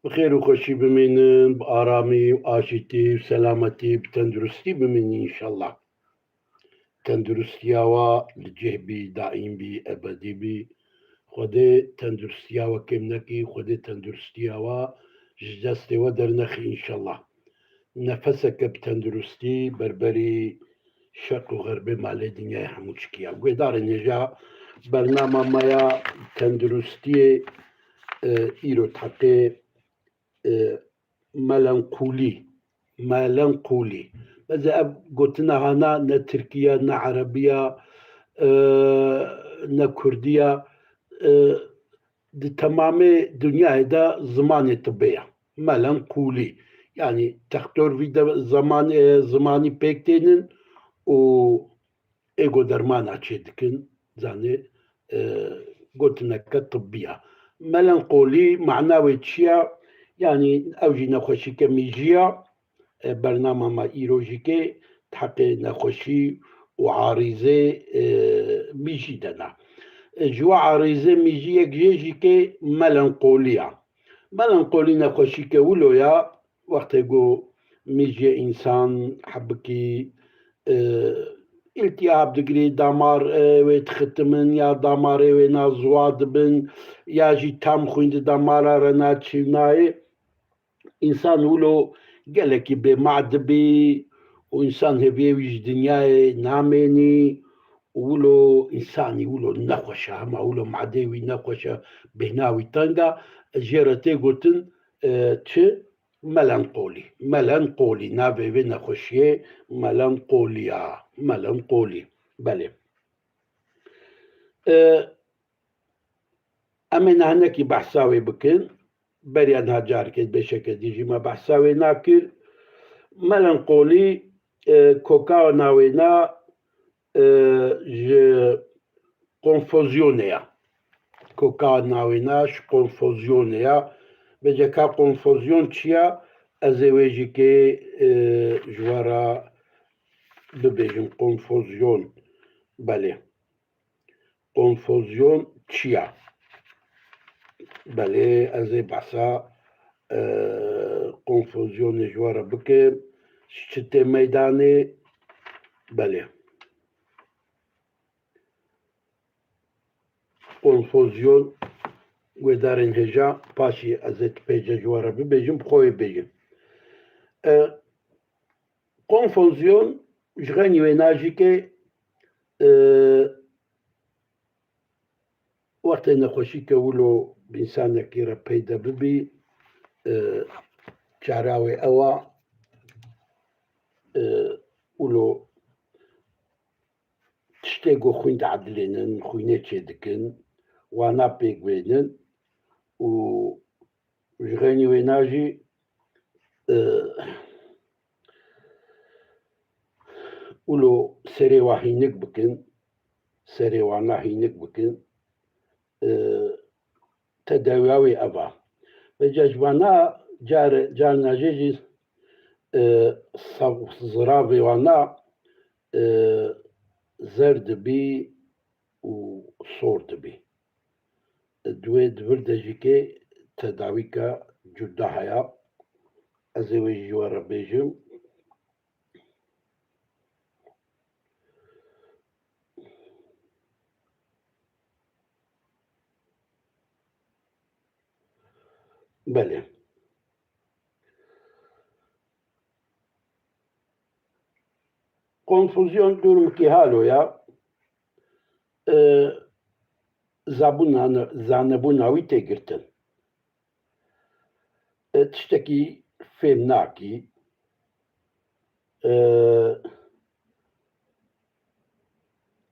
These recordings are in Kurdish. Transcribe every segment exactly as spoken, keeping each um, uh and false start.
Bi xêr û xweşî bimînin, bi aramî û aşîtî û selametî, bi tenduristî bimînin înşallah. Tenduristiya we li cih bî, daîm bî, ebedî bî. Xwedê tenduristiya we kêm nekî, Xwedê tenduristiya we ji destê we dernexî înşallah. Nefeseke bi tenduristî berberî şerq û xerbê malê dinyayê hemû çikiya. Guhdarên hêja, bernama me ya tenduristiyê, e, îro teqê, e, melenqûlî. Melenqûlî. Beze ev gotina hana ne tirkiya, ne erebiya, e, ne kurdiya, e, di temamê dinyayê de zimanê tibê ye. Melenqûlî. Yanî textor vî de zaman, e, zimanî pêk tênin û êgo dermana çê dikin, zanê, e, gotineke tibbiya. Melenqolî mana wê çi ya? Yanî ew jî nexweşîke mîjî ya, e, bernama me îro jî kê di heqê nexweşî û arîzê, e, mîjî de ne. E, ji we arîzê mîjî yek jê jî kê melenqolî ya. Melenqolî nexweşîke wilo ya, wextê ku mîjê însan hebikî, e, îltîhab digirî, damar, e, wê dixitimin ya damarê wê na ziwa dibin, ya jî tam xwîn di damara re naçî nayê. Însan wilo gelekî bêma dibî û însan hêviyê wî ji dinyayê namênî û wilo însanî wilo nexweş e, hema wilo madê wî nexweş e, bêhna wî teng e, jê re tê gotin, e, çi? Melenqolî. Melenqolî. Navê vê nexweşiyê melenqolî ya. Melenqolî. Belê. E, Em ê niha hinekî behsa wê bikin. Beriya niha carekê bêşeke dî jî me behsa wê nakir. Melenqolî, e, koka navêna, e, ji konfozyonê ya. Koka navêna ji konfozyonê ya. Vêca ka konfozyon çi ya? Ez ê wê jî kê, e, ji we re bibêjim. Konfozyon. Belê. Konfozyon çi ya? Belê, ez ê behsa, e, konfozyonê ji we re bikim. Ji çi tê meydanê? Belê. Konfozyon, guhdarên hêja, paşî ez ê ti pêce ji we re bibêjim, bi xwe wê bêjim. E, Konfozyon ji xenî wê najîkê, e, wextê nexweşîke wilo bi însanekî re peyde bibî, e, çara wê ew a, e, wilo tiştê ku xwîn diedilênin, xwînê çêdikin, wana pêk bênin û ji xeynî wêna jî, e, wilo serê wa hînik bikin, serê wana hînik bikin, e, tedawiya wê ev a. Vêca ji vana car, carna jê jî, e, sav-, ziravê wana, e, zer dibî û sor dibî. Di wê di vir de jî kê tedawîka cuda heye. Ez ê wê ji we re bêjim. Belê. Konfuzyon durumekî halo ya. E, zabûna, zanebûna wî tê girtin. E, tiştekî fêm nakî. E,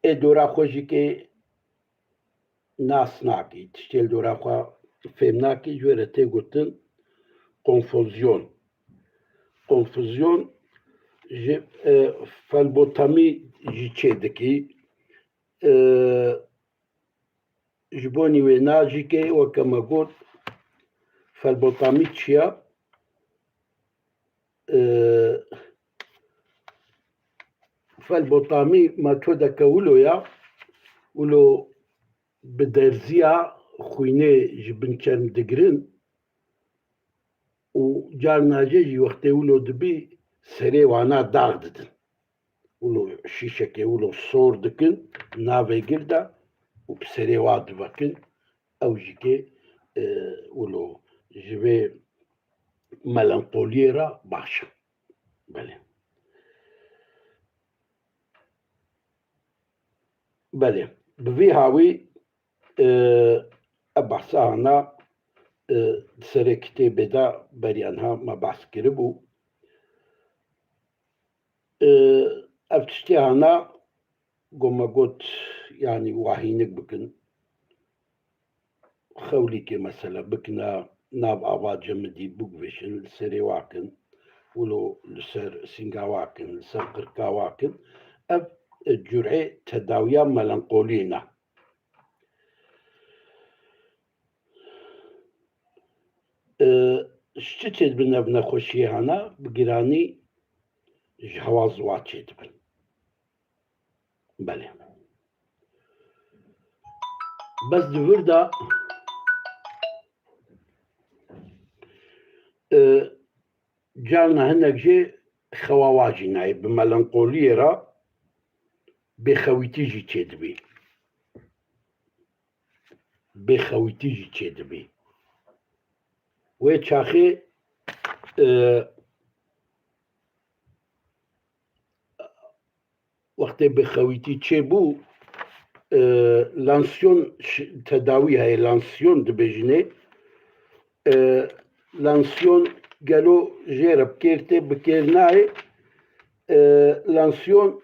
ê dora xwe jî kê nas nakî, tiştê li dora xwe fêm nakî, ji wê re tê gotin konfuzyon. Konfuzyon ji, e, felbotamî jî çê dikî. E, ji bonî wê najîkê weke me got, felbotamî çi ya? E, felbotamî metodeke wilo ya, wilo bi derziya xwînê ji bin çerm digirin, carna jê jî wextê wilo dibî serê wana dax didin. Wilo şîşekê wilo sor dikin navê gir de û bi serê wa divekin. Ew jî kê, e, wilo ji vê melankoliyê re baş e. Belê. Belê. Bi vî hawî, e, ev behsa hana, e, di serê kitêbê de beriya niha me behs kiribû. E, ev tiştê hana, go me got, yanî wahînik bikin. Xewlîkê mesela bikine nav ava cemidî, biguvêşin, li serê wa kin, wilo li ser sînga wa kin, li ser qirka wa kin. Ev, e, curê tedawiya melankoliyê ne. E, ji çi çêdibin ev nexweşiyê hana? Bi giranî ji hewa ziwa çêdibin. Belê. Bes di vir de, e, carna hinek jê xewa wa jî nayê, bi melankoliyê re bêxewîtî jî çêdibî. Bêxewîtî jî çêdibî. Wê çaxê, e, wextê bêxewîtî çêbû, e, lansiyon ş-, tedawî heye, lansiyon dibêjinê. E, lansiyon gelo jê re bi kêr tê, bi kêr nayê? E, lansiyon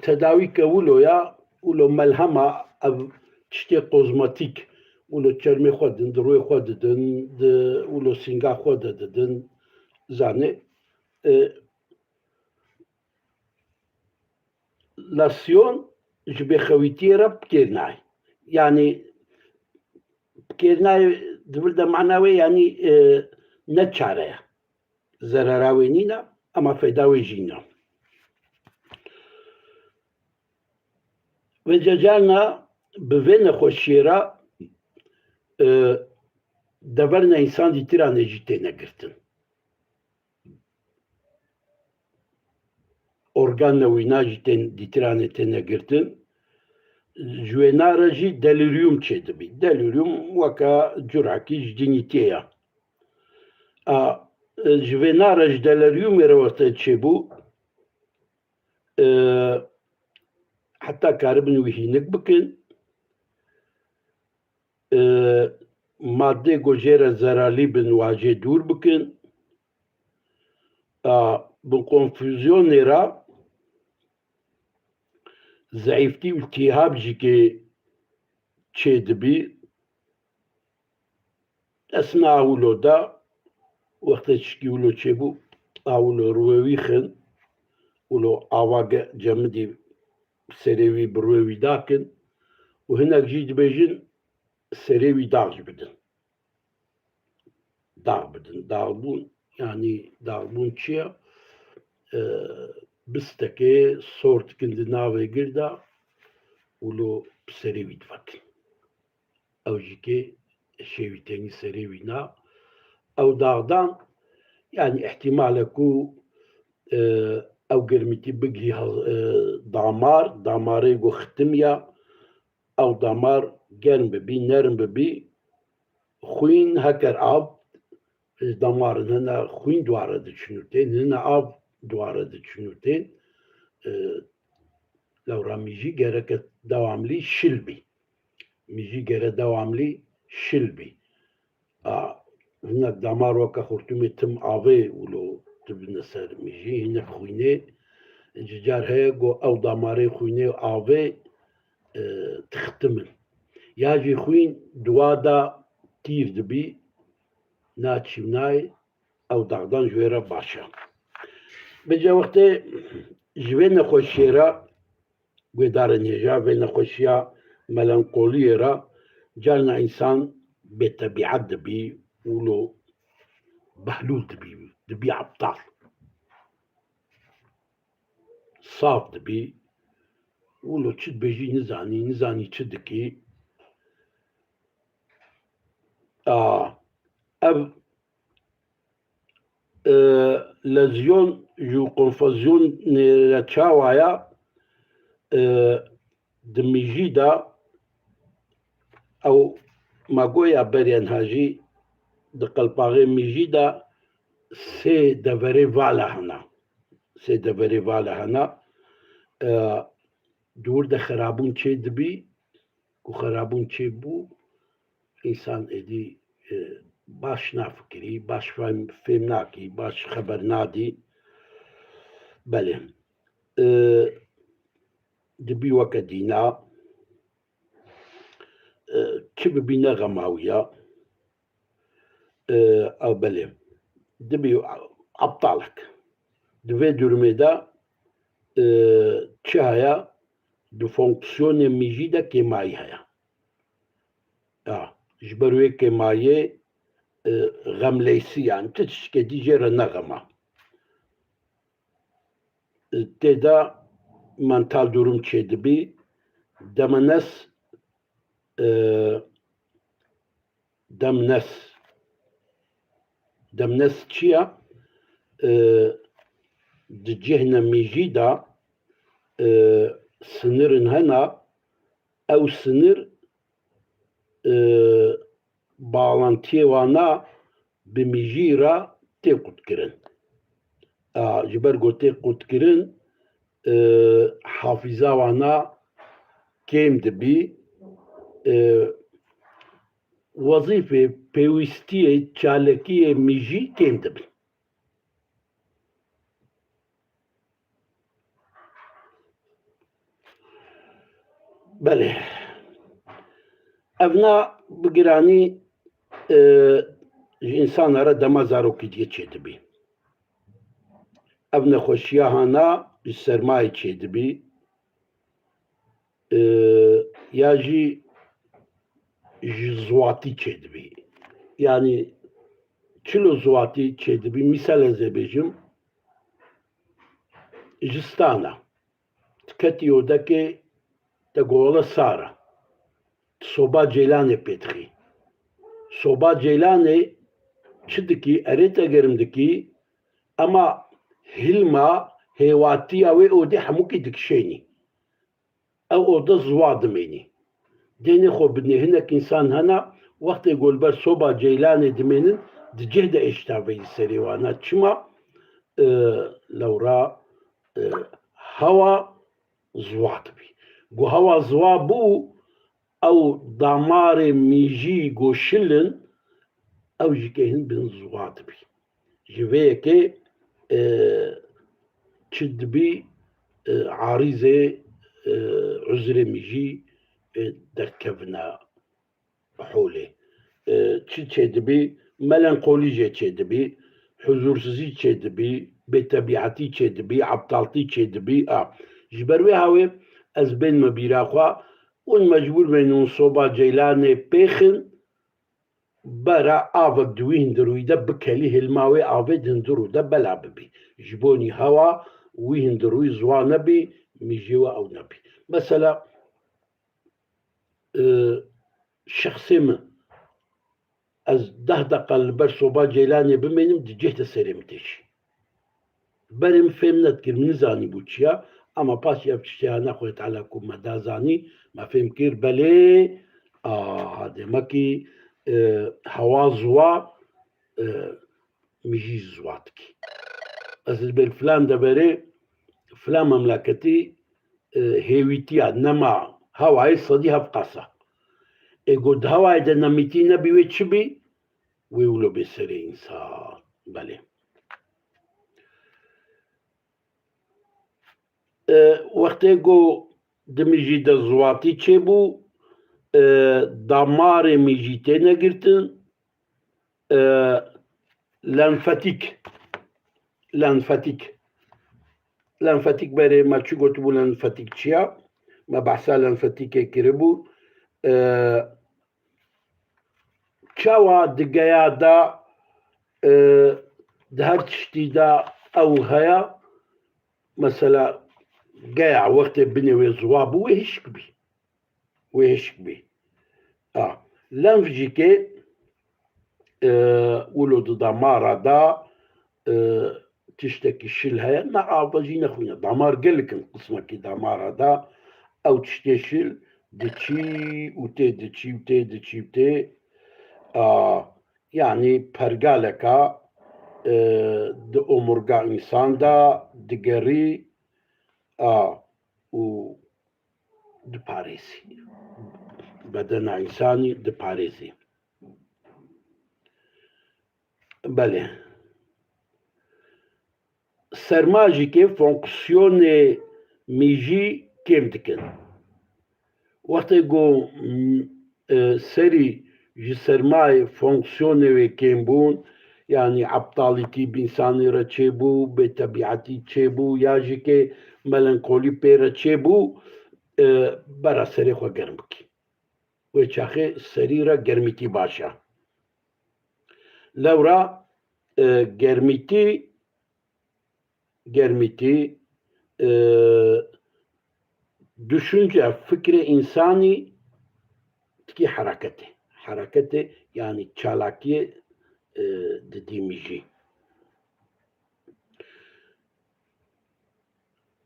tedawîke wilo ya, wilo melhema, ev tiştê kozmetîk, wilo çermê xwe didin, di rûyê xwe didin, di, wilo sînga xwe de didin, zanê. E, Lasyon ji bêxewîtiyê re bi kêr nayê. Yanî bi kêr nayê, di vir de mana wê, yanî, e, ne çare ye. Zerera wê nîne, ema feyda wê jî nîne. Vêca carna bi vê nexweşiyê re, e, deverna însan dîtiranê jî têne girtin. Organ newîna jî tên, dîtiranê têne girtin. Ji wêna re jî delîryum çêdibî. Delîryum weke curekî ji cinîtiyê ye. A, e, ji vêna re ji delîryumê re wextê çêbû, e, heta karibin wî hînik bikin, e, madê ku jê re zerarlî bin, wa jê dûr bikin. A, bi konfûzyonê re zeîftî û îltîhab jî kê çêdibî. Esna wilo da, wextê çikî wilo çêbû, a wilo ruwê wî xin, wilo ava ge-, cemidî serê wî bi ruwê wî dakin û hinek jî dibêjin serê wî dax jî bidin. Dax bidin. Daxbûn, yanî daxbûn çi ye? E, bistekê sor dikin di navê gir de, wilo bi serê wî divekin. Ew jî kê şêwî tenî serê wî na. Ew daxdan, yanî îhtîmal e ku, e, ew germîtî bigihî hal-, e, damar, damarê ku xitim ya, ew damar germ bibî, nerm bibî, xwîn heker av, ji damarin hene xwîn dware diçin û tên, hene av dware diçin û tên, e, lewra mîjî gereke dewamlî şil bî. Mîjî gere dewamlî şil bî. A, hinek damar weke xurtûmê tim avê wilo dibine ser mîjî, hinek xwînê. Ji car heye ku ew damarê xwînê û avê, e, tixtimin. Ya jî xwîn di wa de tîr dibî, naçî û nayê, ew daxdan ji wê re baş e. Vêca wextê ji vê nexweşiyê re guhdarên hêja, vê nexweşiya melankoliyê re carna însan bêtebîet dibî, wilo behlûl dibî, dibî aptal. Saf dibî, wilo çi dibêjî nizanî, nizanî çi dikî. A, ev e, lezyon ji konfezyon nêre çawa ya, e, di mijî de ew ma goya berên ha jî di qelpaxê mijî de sê deverê vala hena. Sê deverê vala hena. E, di wir de xerabûn çê dibî, ku xerabûn çê bû, însan êdî, e, baş nafikirî, baş fêm, fêm nakî, baş xeber nadî. Belê. E, dibî weke dîna, e, çi bibî ne xema wî ya. E, ew belê. Dibî aptalek. Di vê durumê de, e, çi heye? Di fonksiyonê mijî de kêmayî heye. Ya, ji ber wê kêmayê, e, xemleysiyan, ti tiştekê dî jê re ne xem e. E, tê de mental durum çêdibî, demenes, e, demnes. Demnes çi ya? E, di cihna mijî de, e, sinirin hena, ew sinir, e, bağlantiyê wana bi mijî re tê qutkirin. A, ji ber ku tê qutkirin, e, hafîza wana kêm dibî, e, wezîfê, pêwîstiyê, çalakiyê mijî kêm dibin. Belê. Evna bi giranî, e, ji însana re dema zarokîtiyê çêdibî. Ev nexweşiya hana ji sermayê çêdibî. E, ya jî ji ziwatî çêdibî. Yanî çilo ziwatî çêdibî? Mîsal ez ê bêjim, ji stana. Tu ketî odekê, te gola sar e. Tu soba ceylanê pê dixî. Soba ceylanê çi dikî? Erê te germ dikî, ema hilma hêwatiya wê odê hemûkî dikişênî. Ew oda ziwa dimênî. Dênê xwe binê, hinek însan hene, wextê ku li ber soba ceylanê dimênin, di cih de êşta veyî serê wana. Çima? E, lewra, e, hewa ziwa dibî. Ku hewa ziwa bû, ew damarê mijî ku şil in, ew jî kêhin bin ziwa dibî. Ji vê yekê, e, çi dibî, e, arîzê, e, uzrê mijî, e, derdikevine holê. E, çi çêdibî? Melankolî jê çêdibî, huzursizî çêdibî, bêtebîetî çêdibî, aptaltî çêdibî. A, ji ber wê hawê ez bên me bîra xwe, hûn mecbûr bên hûn soba ceylanê pêxin, bera avek di wî hundirûyî de bikelî, hilma wê avê di hundirû de bela bibî. Ji bonî hewa wî hundirûyî ziwa nebî, mijê we ew nebî. Mesela, e, şexsê min, ez deh deqa li ber soba ceylanê bimênim, di cih de serê min têşî. Berê min fêm nedikir, min nizanîbû çi ya, ema paşê ev tiştê hene Xwedê Teala ku me da zanî, me fêm kir, belê, aha, demekî, e, hewa ziwa, e, mijî ziwa dikî. Ez li ber filan deverê, filan memleketî, e, hêwîtiya nema hewayê sedî heft qas e. Ê ku di hewayê de nemîtî nebî, wê çi bî? Wê wilo bê serê însan. Belê. E, wextê ku di mijî de ziwatî çêbû, e, damarê mijî têne girtin, e, lenfetîk, lenfetîk, lenfetîk berê me çi gotibû, lenfetîk çi ya? Me behsa lenfetîkê kiribû. E, çawa di geya de, e, di her tiştî de ew heye, mesela geya wextê binê wê ziwa bû, wê hişk bî. Wê hişk bî. A, lenf jî ke, e, wilo di damara de, e, tiştekî şil heye, ne ava jî nexwîne. Damar gelek in, qismekî damara da ew tiştê şil diçî û tê, diçî û tê, diçî û tê. A, yanî pergaleka, e, di omurga însan de digerî, a, û diparêzî. Bedena însanî diparêzî. Belê. Serma jî kê fonksiyonê mijî kêm dikin. Wextê ku, m, e, serî ji sermayê fonksiyonê wê kêm bûn, yanî eptalîtî bi însanê re çêbû, bêtebîetî çêbû, ya jî kê melankolî pê re çêbû, e, bera serê xwe germ bikî. Wê çaxê serî re germîtî baş e. Lewra, e, germîtî, germîtî, e, düşünce, fikrê însanî tikî hereketê. Hereketê, yanî çalakiyê, e, didî mijî.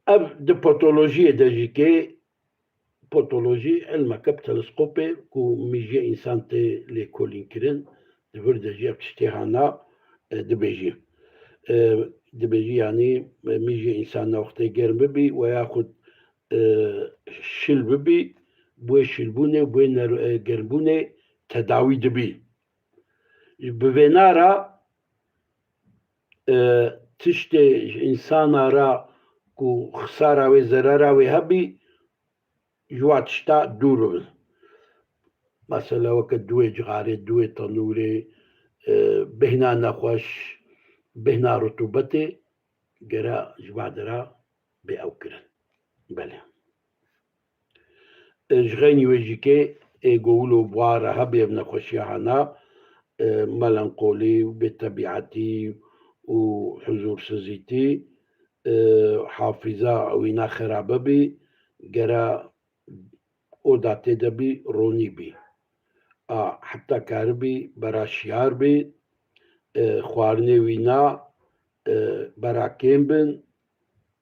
Ev di patolojiyê de jî kê, patolojî ilmeke bi teleskopê ku mijiyê însan tê lêkolînkirin, di vir de jî ev tiştê hana, e, dibêjî. E, dibêjî, yanî, e, mijiyê însan ne wextê germ bibî we yaxud, e, şil bibî, bi wê şilbûnê, bi wê ner-, e, germbûnê tedawî dibî. Bi vêna re, e, tiştê ji însana re ku xisara wê, zerera wê hebî, ji wa tişta dûr bibin. Mesela weke duwê cixarê, duwê tenûrê, e, bêhna nexweş, bêhna rutubetê gere ji va dera bê ew kirin. Belê. E, ji xeynî wê jî kê ê go wilo bi wa re hebê ev nexweşiya hana, e, melankolî û bêtebîetî û huzûrsizîtî, e, hafîza wîna xerabe bî, gere oda tê de bî, ronî bî. A, heta karibî bera şiyar bî, e, xwarinê wîna, e, bera kêm bin,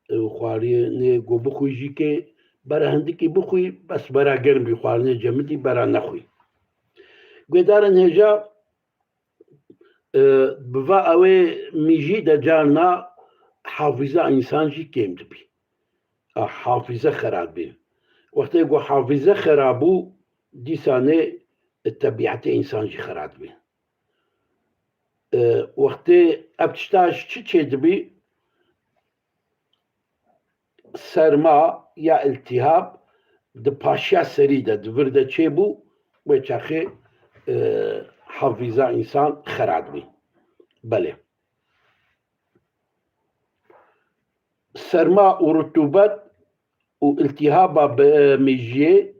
e, xwarinê ku bixwî jî kê bera hindikî bixwî, bes bera germ bî, xwarinê cemidî bera nexwî. Guhdarên hêja, e, bi va ewê mijî de carna hafîza însan jî kêm dibî. A, hafîze xerab bî. Wextê ku hafîze xerab bû, dîsanê, e, tebîetê însan jî xerab dibî. E, wextê ev tişta ji çi çêdibî? Serma ya îltîhab di paşiya serî de, di vir de çêbû, wê çaxê, e, hafîza însan xerab bî. Belê. Serma û rutubet û îltîhaba bi, e, mijiyê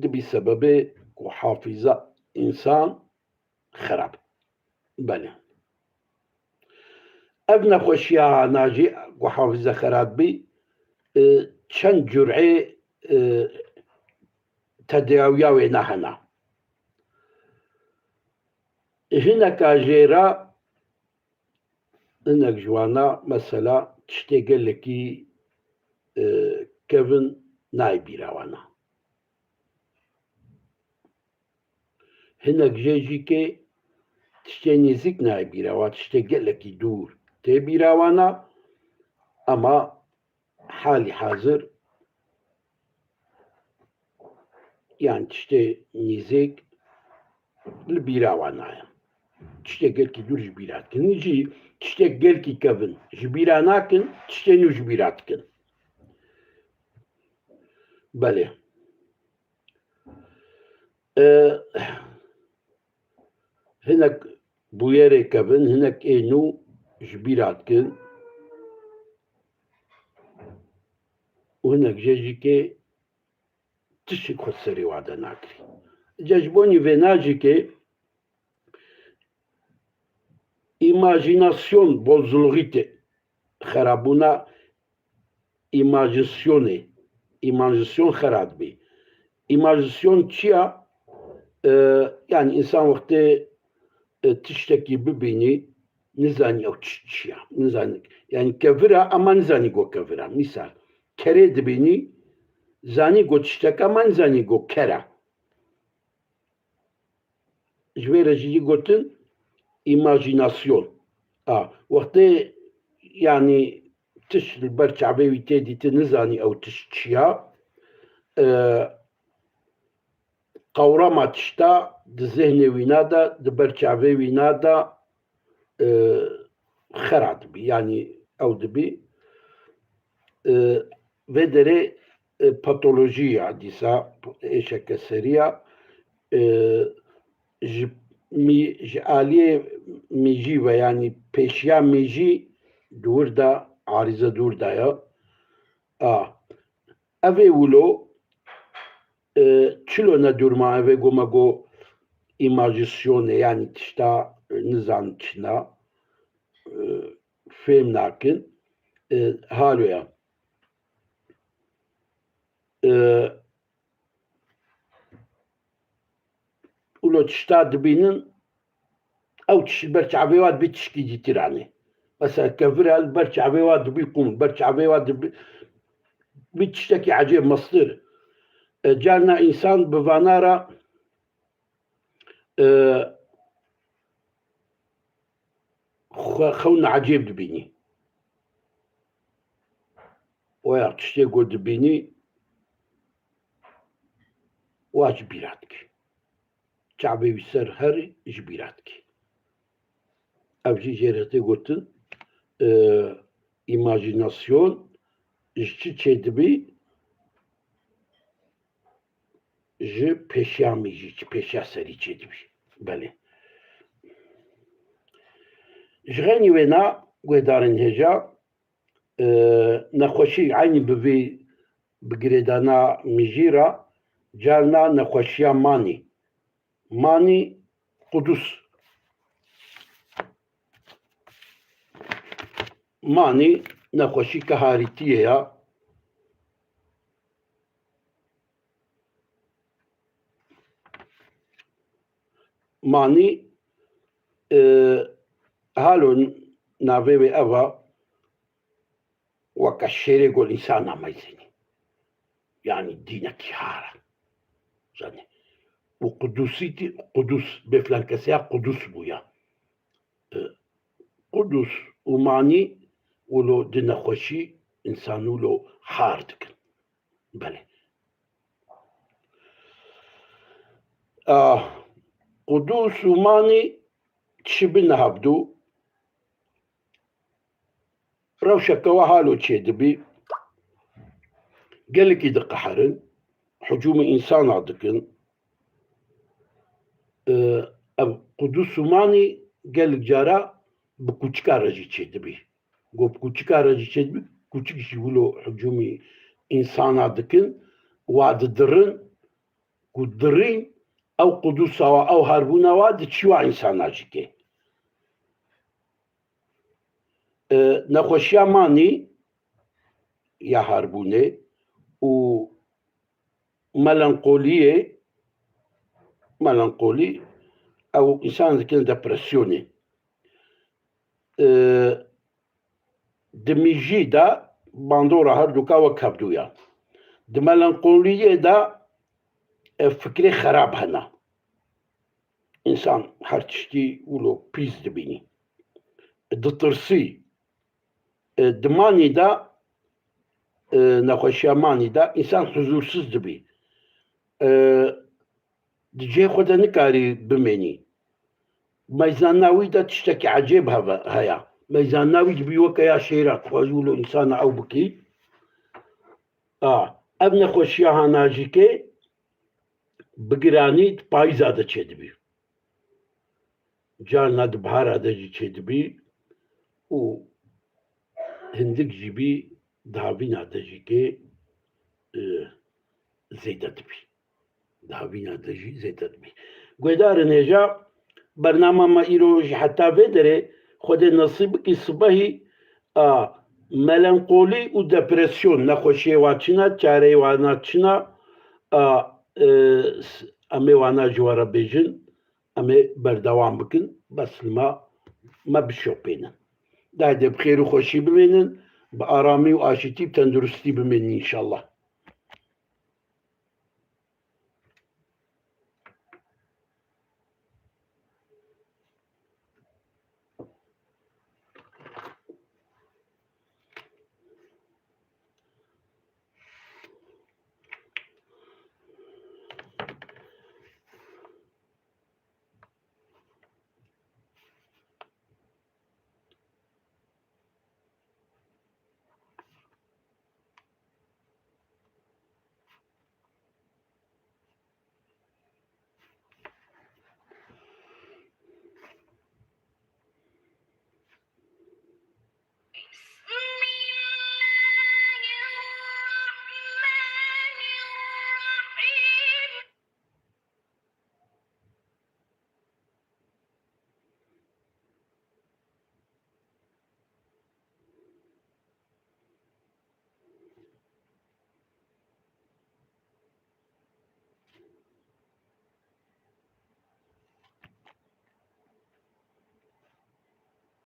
dibî sebebê ku hafîza însan xerab. Belê. Ev nexweşiya na jî ku hafîze xerab bî, e, çend curê, e, tedawiya wê ne hene. Hineka jê re, hinek ji wana mesela tiştê gelekî, e, kevin nayê bîra wana. Hinek jê jî kê tiştê nêzîk nayê bîra wan, tiştê gelekî dûr tê bîra wana, ema halî hazir, yan tiştê nêzîk li bîra wan naye. Tiştê gelkî dûr ji bîra dikin. Hîn jî tiştê gelkî kevin ji bîra nakin, tiştê nû ji bîra dikin. Belê. E, hinek bûyerê kevin, hinek ê nû ji bîra dikin û hinek jê jî kê tiştek xwe serê wa de nakirî. Îca ji bonî vêna jî kê îmajînasyon bozulxî tê, xerabûna îmajîsyonê, îmajîsyon xera dibî. Îmajîsyon çi ya? E, yanî însan wextê, e, tiştekî bibînî, Nizanî ew çi çi ya. Nizanî. Yani kevir e ama nizanî go kevir e. Misal, kerê dibînî, zanî go tiştek e ama nizanî go ker e. Ji vê re jî yî gotin îmajînasyon. A, wextê, yanî, tişt li ber çavê wî tê dîtin, nizanî ew tişt çi ya. E, qewrama tişta di zihnê wîna de, di ber çavê wîna de, e, xera dibî, yanî ew dibî. E, vê derê, e, patolojî ya dîsa, êşeke serî ya, e, ji mî-, ji aliyê mîjî ve, yanî pêşiya mîjî di wir de, arîze di wir de ya. A, ev ê wilo, e, çilo ne dûr ma ev ê go me go îmajîsyonê, yanî tişta, e, nizan çi ne, e, fêm nakin, e, halo ya. E, Wilo tişta dibînin, ew tişt li ber çavê wa dibî tişkî dîtir anî. Mesela kevir e, li ber çavê wa dibî qûm, li ber çavê wa dibî, bî tiştekî ecêb, mestir. E, carna însan bi vana re, e, xwe-, xewna ecêb dibînî. Oya tiştê ku dibînî, wa ji bîra dikî. Çavê wî ser herî ji bîra dikî. Ev jî jê re tê gotin, e, îmajînasyon. Ji çi çêdibî? Ji pêşiya mîjî, ji pêşiya serî çêdibî. Belê. Ji xeynî wêna guhdarên hêja, e, nexweşî eynî bi vî, bi girêdana mîjî re, carna nexweşiya manî. Manî qudus. Manî nexweşî keharîtiyê ya. Manî, e, halo navê wê ev a, weke şêrê gol însana meyzênî. Yanî dînekî har e. Zanî. Û qudusîtî, qudus, bê filan keseya qudus bûya. E, qudus û manî wilo di nexweşî însan wilo har dikin. Belê. Ah, qudus û manî çi bi niha bi dû? Rewşeke we halo çêdibî, gelekî diqeherin, hicûmê însana dikin. Ev qudus û manî gelek cara bi kûçika re jî çêdibî. Go bi kûçika re jî çêdibî, kûçik jî wilo hicûmî însana dikin, wa didirin, ku dirîn, ew qudusa wa, ew harbûna wa diçî wa însana jî kê. E, nexweşiya manî ya harbûnê û melankoliyê, melankolî, ew însan dikin depresyonê. E, di mîjî de bandora herduka wek hevdû ya. Di melankoliyê de, e, fikrê xerab hene. Însan her tiştî wilo pîs dibînî. Ditirsî. E, di manî de, e, nexweşiya manî de însan huzûrsiz dibî. E, di cihê xwe de nikarî bimênî. Meyzana wî de tiştekî ecêb heve, heye. Meyzana wî dibî weke ya şêra, dixwazî wilo însana ew bikî. A, ev nexweşiya hana jî kê bi giranî di payîza de çêdibî. Carna di bihara de jî çêdibî û hindik jî bî di havîna de jî kê, e, zêde dibî. Di havîna de jî zêde dibî. Guhdarên hêja, bernama me îro jî heta vê derê, Xwedê nesîb bikî sibehî, a, melankolî û depresyon, nexweşiyê wa çi ne, çareyê wana çi ne, a, e, s-, em ê wana ji we re bêjin, em ê berdewam bikin. Bes li me me bişopênin. Dayê de bi xêr û xweşî bimênin, bi aramî û aşîtî û tenduristî bimênin înşallah.